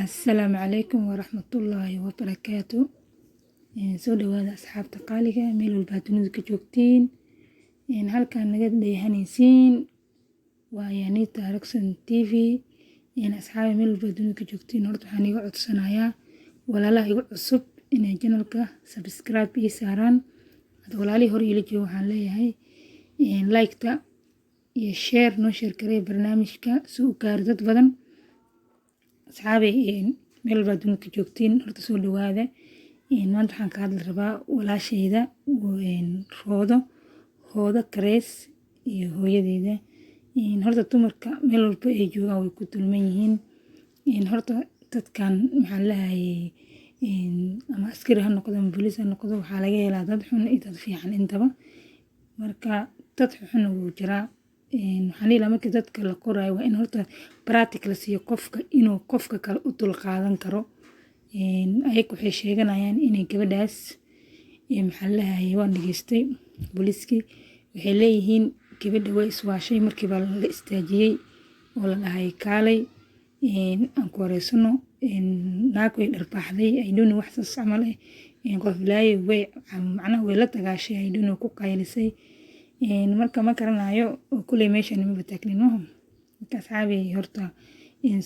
Assalaamu calaykum waraxmatullaahi wabarakaatu. Soo dhawaada asxaabta qaaliga, meel walba dunida ka joogtiin. Halkaan naga dheehanaysiin waa Yanita Roxon TV. Asxaabi, meel walba dunida ka joogtiin, horta waxaan iga codsanayaa walaalaha igu cusub inay channelka subscribe ii saaraan. Hada walaalihii hore ila jooga waxaan leeyahay like-ta iyo share, noo share gareeya barnaamijka si uu gaaro dad badan. Asxaabi, meel walba dunida ka joogtiin, horta soo dhawaada. Maanta waxaan ka hadli rabaa walaashayda Roodo, Hoodo Karees iyo hooyadeeda. Horta dumarka meel walba ay joogaan way ku dulman yihiin. Horta dadkan maxaa la lahayay, ama askari ha noqdo ama booliis ha noqdo, waxaa laga helaa dad xun iyo dad fiican intaba. Marka dad xun wuu jiraa. Waxaan dhihi lahaa, markii dadka la qoraayo waa in horta practice la siiyo qofka inuu qofka kale u dulqaadan karo. Ayaga waxay sheeganayaan inay gabadhaas, maxaa la lahayay, waan dhageystay booliiskii, waxay leeyihiin gabadha way iswaashay markii baa la istaajiyey oo la dhahay kaalay aan ku wareysano. Naag way dharbaaxday, I don't know, wax saas camal ah. Qof bilaayo way, macnaha way la dagaashay, I don't know, ku qaylisay. Marka ma garanayo kulley, meeshan maba taagnin maaha. Marka asxaabi, horta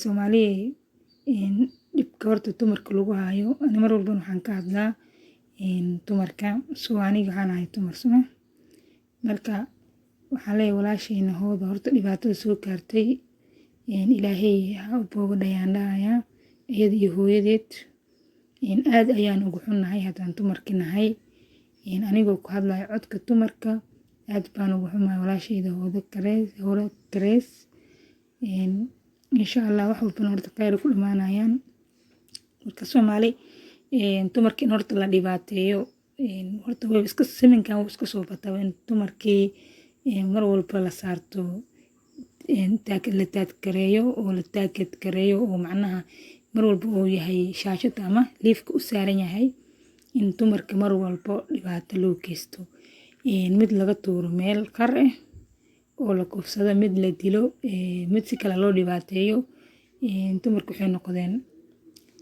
Soomaali dhibka horta dumarka lagu hayo, ani mar walbana waxaan ka hadlaa dumarka, so aniga waxaan ahay dumar suma. Marka waxaan leeyahay walaashayna Hooda, horta dhibaatada soo gaartay Ilaahay ha u booga dhayaan dhahayaa, iyada iyo hooyadeed. Aad ayaan ugu xunnahay haddaan dumarki nahay. Anigoo ku hadlayo codka dumarka, aad baan ugu xumahay walaashayda Hoodo Karees, Hoodo Karees. Insha Allah wax walbana horta khayr ku dhamaanayaan. Marka Soomaali, dumarka in horta la dhibaateeyo horta way iska saminkan wuu iska soo bataa, in dumarkii mar walba la saarto, la taadgareeyo oo la target gareeyo, oo macnaha mar walba uu yahay shaashada ama liifka u saaran yahay in dumarka mar walbo dhibaato loo geysto, mid laga tuuro meel qar ah oo la kufsado, mid la dilo, mid si kale loo dhibaateeyo. Dumarku waxay noqdeen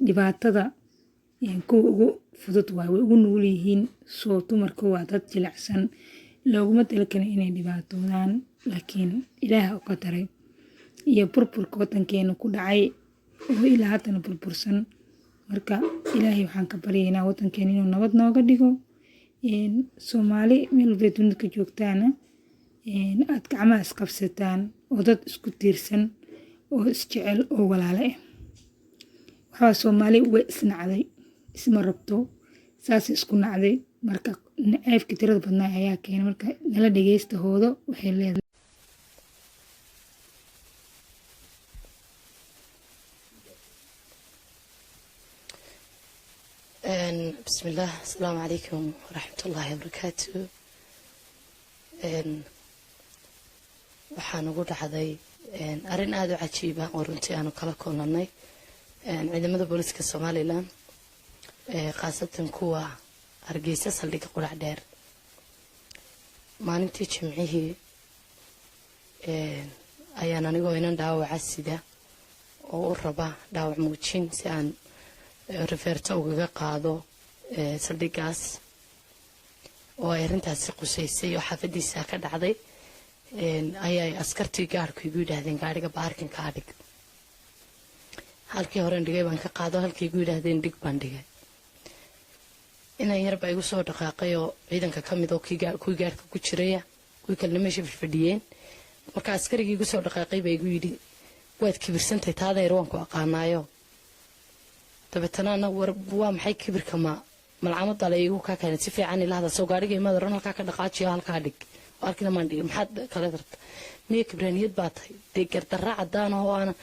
dhibaatada kuwa ugu fudud, waay way ugu nugul yihiin. Soo dumarku waa dad jilicsan, looguma talagelin inay dhibaatoodaan, laakiin Ilaah u qadaray iyo burburka wadankeena ku dhacay oo ilaa haddana burbursan. Marka Ilaahay waxaan ka baryaynaa wadankeena inuu nabad nooga dhigo. Soomaali meel walbay dunida ka joogtaana, aad gacmaha isqabsataan oo dad isku tiirsan oo isjecel oo walaalo ah. Waxaa Soomaali way isnacday, isma rabto, saasay isku nacday. Marka naceybka tirada badnaa ayaa keenay. Marka nala dhageysta Hoodo waxay leedahay. Bismillaah, asalaamu calaykum waraxmatullaahi wabarakaatu. Waxaan ugu dhacday arrin aada u cajiiba oo runtii aanu kala kulannay ciidamada booliska Somaliland, khaasatan kuwa Hargeysa, saldhigga Qurac Dheer. Maalintii Jimcihii ayaan anigoo inan dhaawaca sida oo u raba dhaawac muujin si aan referto ugaga qaado saldhiggaas oo ay arrintaasi qusaysay oo xaafadiisa ka dhacday, ayay askartii gaarhku igu yidhaahdeen gaadhiga parkingkaa dhig. Halkii horen dhigay baan ka qaado, halkii igu yidhaahdeen dhig baan dhigay. Inan yar baa igu soo dhaqaaqay oo ciidanka ka mid oo kuwii gaarhka ku jiraya, kuwii kalena meesha fadhiyeen. Marka askarigii igu soo dhaqaaqay baa igu yidhi, "Waad kibirsantahay, taadayr waan ku aqaanaayo." Dabeetana ana, "War waa maxay kibirka? Ma malcamada le igu kaa keenay? Si fiican ilahda soo gaadhiga imaad oran, halkaa ka dhaqaajiyo, halkaa dhig." Arkina maan dhigay, maxaad kale rabta? Miya kibraaniyad baa tahay? Dee gardarra cadaan oo aana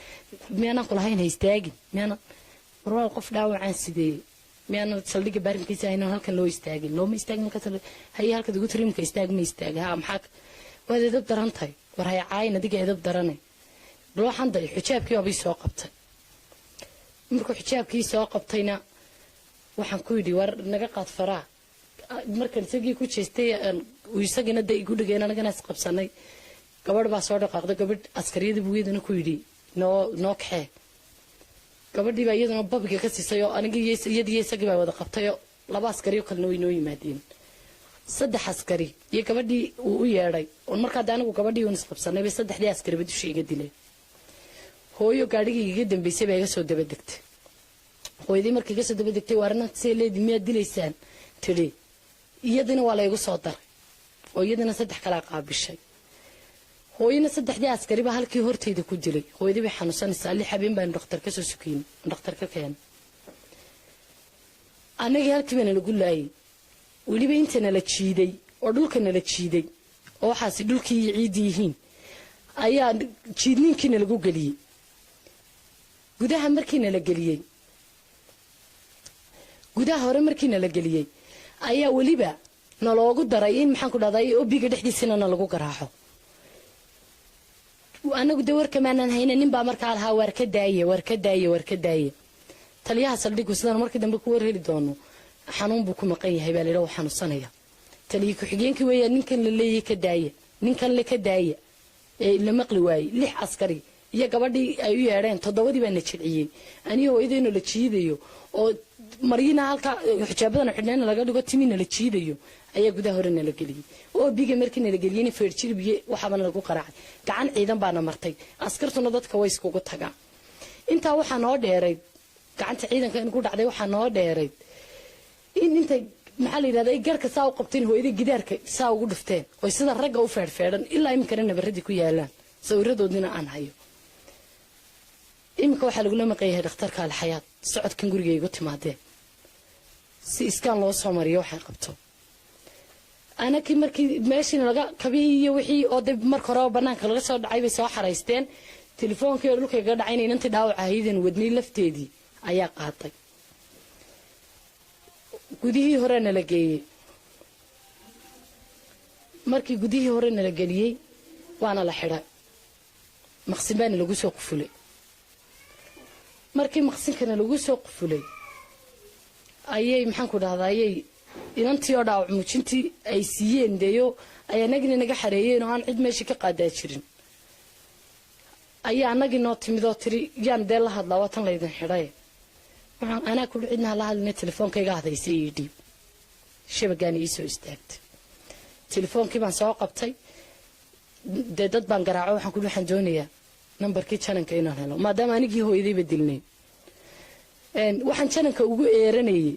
miyaanan kulahayn ha istaagin? Miyaanan warwaa qof dhaawacaan sideeyey? Miyaanan saldhigga parkingkiisa aynan halkan loo istaagin? Looma istaagin. Markaas haye, halkaad igu tiriimka istaag, ma istaag. Ha, maxaa waad edab daran tahay? War hay caayin, adiga edab darane. Bal waxaan day xijaabkii baaba ii soo qabtay. Markuu xijaabkii soo qabtayna waxaan ku yidhi, "War naga qaad faraa." Markan isagii ku jeestay, uu isagina de igu dhigeen, anagana isqabsanay. Gabadh baa soo dhaqaaqday, gabadh askariyada buu iyadana ku yidhi, "Noo noo kaxee." Gabadhii baa iyaduna babiga ka siisay oo anigii iyadii isagii baa wada qabtayoo 2 askari oo kalena way noo yimaadeen. 3 askari iyo gabadhii uu u yeedhay oon markaa de anigu gabadhii uun isqabsanay bay 3dii askariba dusha iga dileen. Hooyo gaadhigii iga dambeysay baa iga soo daba degtay. Hooyadii markii iga soo daba degtay, waarna see leedi miyaad dilaysaan tidhi, iyadina waa laygu soo daray oo iyadina 3 kalaa qaabishay. Hooyana 3dii askari baa halkii hortayda ku dilay. Hooyadii bay xanuunsanaysaa, 6 habeen baanu dhakhtar ka soo sukeyn, dhakhtar ka keenay. Annagii halkii baana lagu laayay, weliba inta nala jiiday oo dhulka nala jiiday oo waxaasi dhulkii iyo ciiddii yihiin ayaa jiidniinkiina lagu geliyey. Gudaha markii nala geliyey, gudaha hore markii nala geliyey ayaa weliba naloogu daray in maxaan ku dhahday obiga dhexdiisana nalagu garaaco. Anagu de warkamaanaan hayna, nin baa markaa lahaa waar ka daaye, waar ka daaye, waar ka daaye. Taliyaha saldhigu sidaan markii dambe ku warheli doono xanuun buu ku maqan yahay baa layidhi, wuu xanuunsanaya. Taliye ku-xigeenkii weeyaa ninkan la leeyahay ka daaya, ninkan le ka daaya ee la maqli waayey. 6 askari iyo gabadhii ay u yeedheen 7dii baa na jilciyey. Aniga hooyadayna la jiidayo oo maryina halka xijaabadana xidhnayna laga dhigo, timina la jiidayo ayaa gudaha hore nala geliyey. Oo biga markii nala geliyeyna feerjirbiye waxaabana lagu qaraacay, gacan ciidan baana martay. Askartuna dadka way iskugu tagaa. Intaa waxaa noo dheerayd gacanta ciidanka in ku dhacday, waxaa noo dheerayd in intay maxaa la yidhahdaa garka saa u qabteen hooyadii gidaarka saa ugu dhufteen oy sida ragga u feedhfeedhan ilaa iminkana nabaradii ku yaalaan, sawiradoodina aan hayo. Iminka waxaa lagula maqan yahay dhakhtarka Alxayaad, socodkan guriga igu timaadeen si iskaan loo soo mariyo waxay qabto. Anakii markii meeshii laga kabihii iyo wixii oo de marka horeba banaanka laga soo dhacay bay soo xaraysteen. Telefoonkii oo dhulka iga dhacayna inantii dhaawaca ahaydeen wadnay lafteedii ayaa qaatay. Gudihii hore nala geeyey. Markii gudihii hore nala geliyey waana la xidhay, maqsin baana lagu soo qufulay. Markii maqsinkana lagu soo qufulay ayay maxaan ku dhahdaa ayay inantii oo dhaawac muujintii ay siiyeen deeyo ay anagina naga xareeyeen oo aan cid meeshii ka qaadaa jirin ayaa anagii noo timid oo tiri yaan dee la hadlaa, waa tan laydin xidhay. Waxaan anaa kudhi cidna hala hadlina, telefoonkayga hadaysay ii dhiib. Shabagaana ii soo istaagtay, telefoonkii baan soo qabtay, dee dad baan garaaco. Waxaan kudhi waxaan doonayaa nambarkii jananka inaan helo, maadaama anigii hooyadayba dilnay. Waxaan jananka ugu eeranayay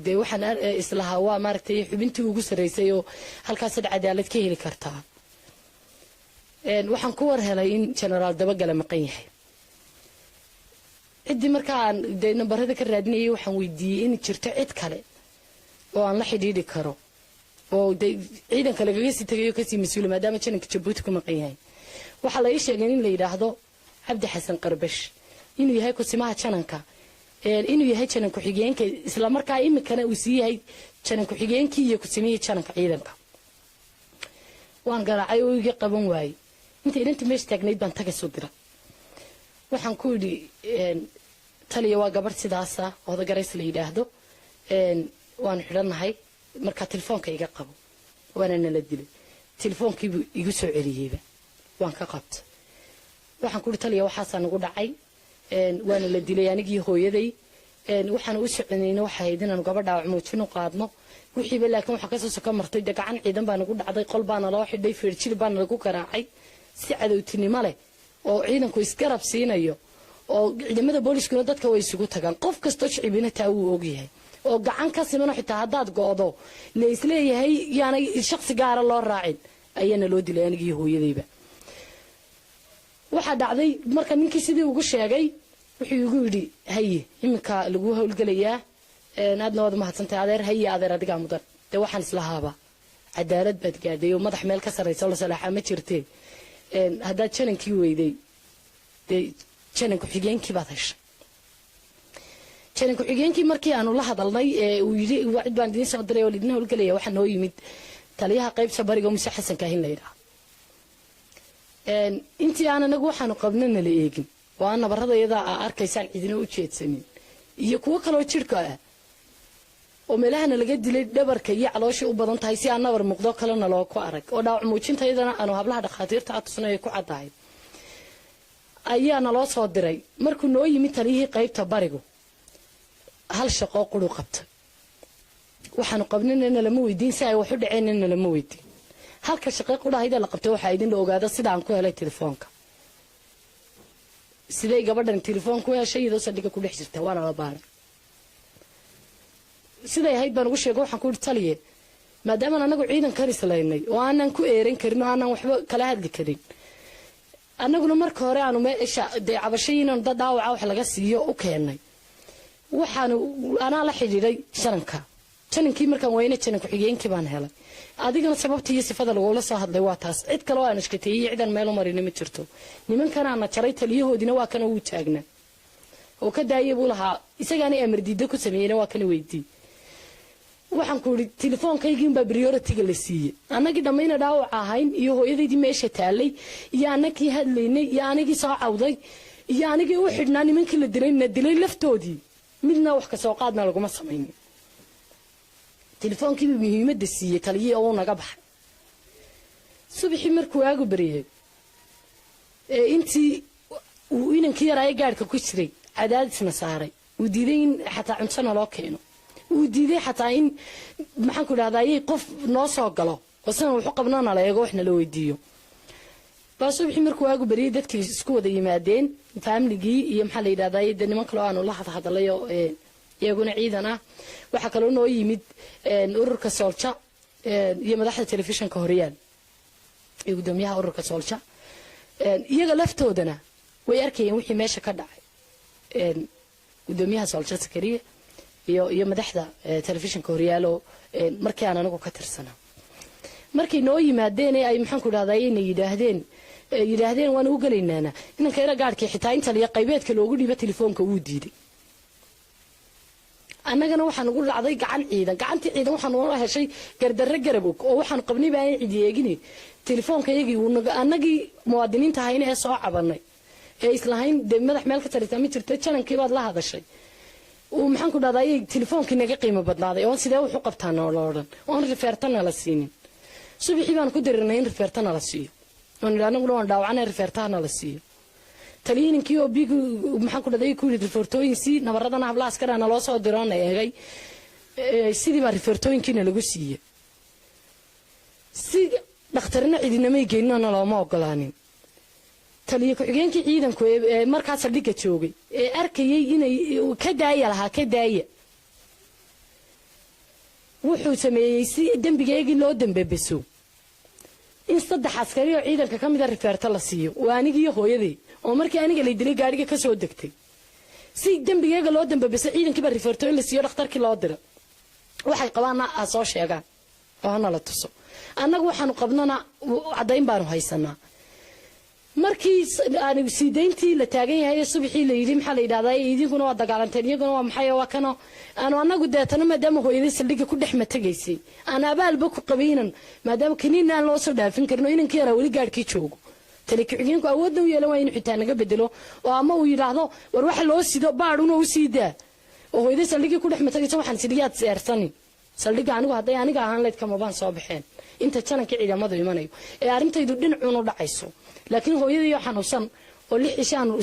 dee waxaan islahaa waa maaragtay xubintii ugu sarreysay oo halkaasaad cadaalad ka heli kartaa. Waxaan ku war helay in jenaraal Dabagale maqan yahay. Ciddii markaa aan dee nambarada ka raadinayay waxaan weydiiyey in jirto cid kale oo aan la xidhiidhi karo oo dee ciidanka lagaga sii tagayo kasii mas-uula, maadaama jananka Jabuuti ku maqan yahay. Waxaa la ii sheegay in la yidhaahdo Cabdi Xasan Qarbash inuu yahay kusimaha jananka, inuu yahay janan ku-xigeenka, isla markaa iminkana uu sii yahay janan ku-xigeenkii iyo kusimihii jananka ciidanka. Waan garaacay oo iga qaban waayey. Inta inantii meesha taagnayd baan taga soo dira. Waxaan ku idhi taliya waa gabadh sidaasa odagarays la yidhaahdo, waanu xidhannahay, markaa telefoonka iga qabo, waana nala dilay. Telefoonkiibuu igu soo celiyeyba, waan ka qabta. Waxaan ku idhi taliya waxaasaa nagu dhacay, waana la dilay anigii hooyaday, waxaan u soconayna waxay ahayd inaanu gabadh dhaawac muujin u qaadno wixiiba, laakiin waxaa kasoo soka martay dee gacan ciidan baa nagu dhacday, qol baana loo xidhay, feerjil baana lagu garaacay si cadowtinimo leh oo ciidanku isgarab siinayo oo ciidamada booliskuna dadka way isugu tagaan, qof kastoo shicibina taa wuu ogyahay oo gacan ka simanoo xitaa haddaad go'do la isleeyahay yaanay shakhsi gaara loo raacin ayaana loo dilay anigii hooyadayba. Waxaa dhacday marka ninkii sidii ugu sheegay wuxuu igu yidhi haye iminka lagu howlgelayaa, aadna waad mahadsantahay adeer, haye adeer adigaa mudan. Dee waxaan islahaaba cadaalad baad gaadhay oo madax meel ka sarraysa oo la salaaxaa ma jirtee, haddaad janankii weyday dee janan ku-xigeenkii baad heshay. Janan ku-xigeenkii markii aanu la hadalnay ee uu yidhi cid baan idiin soo diray oo laidin howlgelaya, waxaa noo yimid taliyaha qaybta bariga Muse Xasan Kaahin la yidhaahdo. Intii aan anagu waxaanu qabnana la eegin oo aan nabarada iyadaa aa arkaysaan cidina u jeedsanin iyo kuwo kaloo jidhka ah oo meelahana laga dilay dhabarka iyo caloosha u badan tahay si aan nabar muuqdo kalena loo ku arag oo dhaawac muujinta iyadana aanu hablaha dhakhaatiirta a tusnay ay ku caddahay, Ayaa naloo soo diray. Markuu noo yimi taliyihii qaybta barigu, hal shaqoo quru qabtay. Waxaanu qabninana lama weydiin, si ay wax u dhaceenna lama weydiin. Halka shaqo qudhahayda la qabtay waxaa idin la ogaado sida aan ku helay telefoonka, siday gabadhan telefoon ku heshay iyadoo saldhigga ku dhex jirta. Waana la baaray. Siday ahayd baan ugu sheegay. Waxaan ku yidhi, taliye, maadaamaan anagu ciidankan islaynay oo aanan ku eeran karin oo aanan waxba kala hadli karin, annaguna marka hore aanu meesha dee cabashay inaanu dad dhaawaca wax laga siiyo u keennay, waxaanu anaa la xidhiidhay jananka. Janankii markaan weyne, janan ku-xigeenkii baan helay. Adigana sababta iyo sifada lagula soo hadlay waa taas. Cid kale oo aan ashkateeyey iyo cidaan meel u marina ma jirto. Nimankanaana jaray, taliyahoodiina waa kana, wuu taagnaa oo ka daayay buu lahaa. Isagaana amar diiddo ku sameeyeyna waa kana weydii. Waxaan ku idhi, telefoonkaygiinbaa priority-ga la siiyey. Annagii dhammayna dhaawac ahayn iyo hooyadaydii meesha taalay iyo annagii hadlaynay iyo anigii soo cawday iyo anigii u xidhnaa nimankii la dilay na dilay laftoodii, midna wax kasoo qaadna laguma samaynin. Telefoonkiibuu muhiimadda siiyey taliyihii oo uu naga baxay. Subaxii markuu aagu baryay ee intii uu inankii yaraaye gaadhka ku jiray cadaadisna saaray, uu diiday in xataa cuntona loo keeno, uu diiday xataa in, maxaan ku idhahdaa, qof noo soo galo oo sidan waxu qabnona la eego, waxna la weydiiyo, baa subaxii markuu aagu baryay dadkii isku wada yimaadeen, faamligii iyo, maxaa la yidhahdaa, dee niman kaloo aanu la hadhadalay oo iyaguna ciidan ah. Waxaa kaloo noo yimid ururka Soolja iyo madaxda telefishinka Horyaal iyo guddoomiyaha ururka Soolja. Iyaga laftoodana way arkayeen wixii meesha ka dhacay. Guddoomiyaha Soolja Sakariya iyo madaxda telefishinka Horyaalo markii aan anigu ka tirsanaa, markay noo yimaadeen ee ay, maxaan ku idhahdaa, na yidhaahdeen waan ugu gelaynaana, inanka yara gaadhkii xitaa in taliya qaybeedka loogu dhiibo telefoonka wuu diiday. Annagana waxaa nagu dhacday gacan ciidan. Gacantii ciidan waxaa noo heshay gardarre garab og oo waxaanu qabnay baa aan cidi eegini. Telefoonka iyagii annagii muwaadiniinta ahayna ee soo cabanay ee islahayn dee madax meel ka tarita ma jirto, janankii baad la hadashay, uu, maxaan ku dhahdaa, ayay telefoonkii naga qiimo badnaaday oon sidee wax u qabtaa noola odhan, oon rifeertana la siinin. Subaxii baan ku dirirnay in rifeertana la siiyo, oon idhi anaguna waan dhaawacnay, rifeertahana la siiyo. Taliyininkii oo big, maxaan ku dhahday, ku yidhi rifeertooyin sii nabaradana habla askara naloo soo diroona eegay. Sidii baa rifeertooyinkiina lagu siiyey. Si dhakhtarna cidinamay geyninona looma ogolaanin. Taliye ku-xigeenkii ciidanku ee markaa saldhigga joogay ee arkayay inay ka daaya lahaa ka daaya, wuxuu sameeyey si dembigeegii loo dembebeso in saddex askari oo ciidanka ka mida rifeerto la siiyo. Waa anigiiyo hooyaday oo markii aniga lay dilay gaadhiga ka soo degtay. Si dembigeega loo dembebeso, ciidankii baa rifeerto in la siiyo, dhakhtarkii loo diro. Waxay qabaanna ha soo sheegaan oo hana la tuso. Annagu waxaanu qabnana caddayn baanu haysanaa. Markii aan sii dayntii la taagan yahay subaxii la yidhi, maxaa la yidhahdaa, idinkuna waa dagaalanteen, iyaguna waa maxay, waa kano aanu annagu deetano, maadaama hooyaday saldhigga ku dhex matagaysay, aan abaalba ku qabaynan, maadaama kaniina aan loo soo dhaafin karin oo inankii yaraa weli gaadhkii joogo, tali ku-xigeenku awoodna u yeelan waa inuu xitaa naga bedelo oo ama uu yidhaahdo war waxa loo sido baadhuna u sii daa oo hooyaday saldhiggii ku dhex matagaysa. Waxaan sidhiyaad seersanin saldhigga anigu hadday aniga ahaan layd kamabaan soo baxeen inta jananka ciidamadu imanayo ee arrintaydu dhinacuun u dhacayso. Laakiin hooyadii oo xanuunsan oo 6 cisho aanu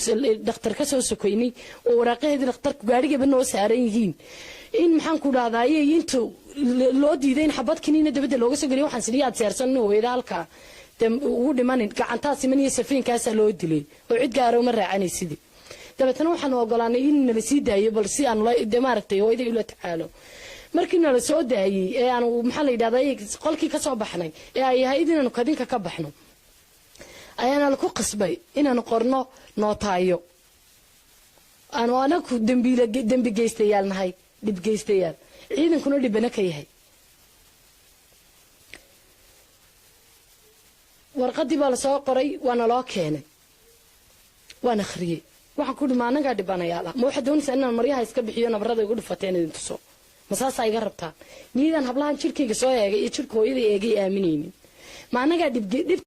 dhakhtar ka soo sokoynay oo waraaqaheedii dhakhtarku gaadhigaba noo saaran yihiin, in, maxaan ku dhahdaa, intu loo diiday in xabad kiniina dabadda looga soo geliyo, waxaan sidhiyaad seersan hooyada halkaa dee ugu dhimanin gacantaa siman iyo safiinkaasaa loo dilay oo cid gaara uma raacanaysidii. Dabeetana waxaanu ogolaanay in nala sii daayo, bal si aanu dee maaragtay hooyada ula tacaalo. Markii nala soo daayey ee aanu, maxaa la yidhahdaa, qolkii ka soo baxnay ee ay ahayd inaanu kadinka ka baxno, ayaana laku qasbay inaanu qorno nootaayo aanu anagu dembiila dembi geystayaal nahay, dhib geystayaal, ciidankuna dhibana ka yahay. Warqadii baa lasoo qoray, waana loo keenay, waan akhriyey. Waxaan ku ma anagaa dhibanayaal ah? Ma waxaad doonaysaa inaan maryaha iska bixiyo, nabarada igu dhufateen idin tuso? Ma saasaa iga rabtaan? Niyadaan hablahan jirkayga soo eegay iyo jirka hooyada eegay aaminaynin. Ma anagaa dhib